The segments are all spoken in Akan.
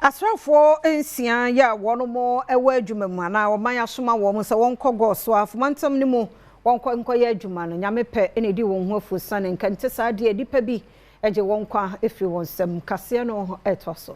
Asraafoɔ nsia yi a wɔn wɔ adwuma mu anaa ɔman asoma wɔn sɛ wɔnkɔ Goaso afomantam no mu wɔnkɔ nkɔyɛ adwuma no, Nyame pɛ na ɛdi wɔn ho afuosiane. Nka nte saa deɛ, nnipa bi gye wɔn nkwa firi wɔn nsam. Kaseɛ no ɛtoa so.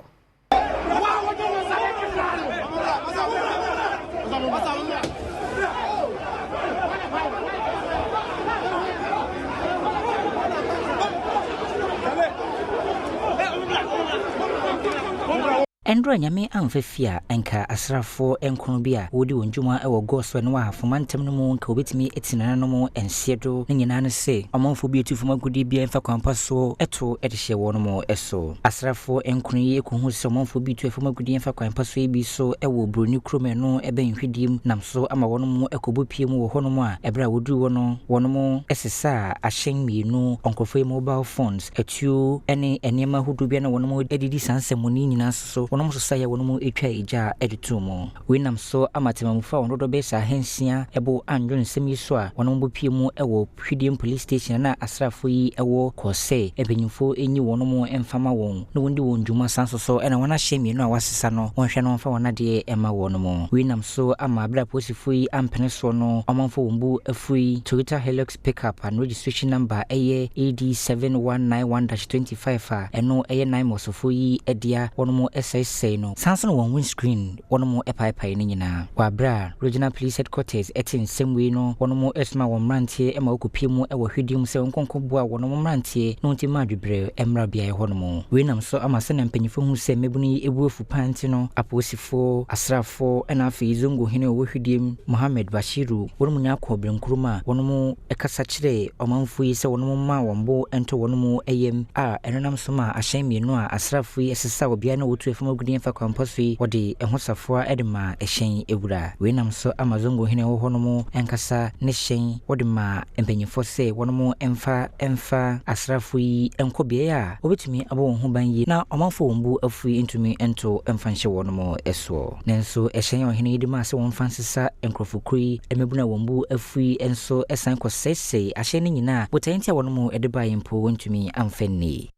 Ɛnora Nyame amfa fie a, nka asraafoɔ nkron bi a wɔredi wɔn dwuma wɔ Goaso ne wɔ Ahafo mantam no mu nka wɔbɛtumi ati nananom nseɛ do. Ne nyinaa ne se, ɔmanfoɔ bi atu fam agudeɛ biara mfa kwan pa soɔ to de hyɛ wɔnom so. Asraafoɔ nkron yi kɔhuu sɛ ɔmanfoɔ bi retu fam agudeɛ mfa kwan pa soɔ yi bi so wɔ Buroni kurom a ɛno bɛn Hwidiem nam so ama wɔnom kɔbɔ pie mu wɔ hɔnom a ɛberɛ a wɔduruu hɔ no wɔnom sesaa ahyɛn mmienu, nkorɔfoɔ yi mobile phones, atuo ne nneɛma ahodoɔ bi a na wɔnom de di saa nsɛmmɔne yi nyinaa nso so wɔnom sesaeɛ a wɔnom twaa egya de too mu. Wei nam so ama temamufo a wɔn dodoɔ bɛyɛ sɛ ahansia bo annwo nsɛm yi so a wɔnom bɔ pie mu wɔ Hwidiem Police Station a na asraafoɔ yi wɔ kɔɔ sɛ mpanyinfoɔ nyi wɔnom mfa ma wɔn na wɔndi wɔn dwuma saa nso so na wɔn ahyɛn mmienu a wɔasesa no wɔnhwɛ na wɔmfa wɔn adeɛ mma wɔnom. Wei nam so ama berɛ a apolisifoɔ yi ampene soɔ no ɔmanfoɔ wɔn bo afui Toyota Hilux Pickup a ne registration number yɛ AD 7191-25 a ɛno yɛ Naimosfoɔ yi dea wɔnom sɛesɛe no saa nso na wɔn windscreen wɔnom paepae no nyinaa. Wɔ aberɛ a Regional Police Headquarters tee nsɛm wei no, wɔnom somaa wɔn mmeranteɛ ma wɔkɔpie mu wɔ hwedie mu sɛ wɔnkɔ nkɔboa wɔnom mmeranteɛ na wɔntumi mma adwebrɛ mmra beaeɛ hɔnom. Wei nam so ama sɛnea mpanyinfoɔ hu sɛ mmabunu yi bo afu paa nti no, apolisifoɔ, asraafoɔ ɛna afei Zongo hene a ɔwɔ hwedie mu, Mohammed Bashiru, wɔnom nyinaa kɔɔ Berenkurom a wɔnom kasa kyerɛɛ ɔmanfoɔ yi sɛ wɔnom mma wɔn bo ntɔ wɔnom yam a ɛno nam so maa ahyɛn mmienu a asraafoɔ yi sesaw obiara na wɔtu fam agudeɛ mfa kwan pa so yi, wɔde ɛho safoa de maa ɛhyɛn wura. Wei nam so ama Zongo hene a ɔwɔ hɔ nom ankasa ne hyɛn wɔde maa mpanyinfoɔ sɛ wɔnom mfa mfa asraafoɔ yi nkɔ beaeɛ a wɔbɛtumi abɔ wɔn ho ban yie na ɔmanfoɔ wɔn bo afu yi ntumi nto mfa nhyɛ wɔnom soɔ. Nanso ɛhyɛn a ɔhene yi de maa sɛ wɔmfa nsesa nkurɔfokuo yi mmabunu a wɔn bo afu yi nso san kɔsɛesɛe ahyɛn no nyinaa a botaeɛ nti a wɔnom de baeɛ mpo wɔntumi amfa nni.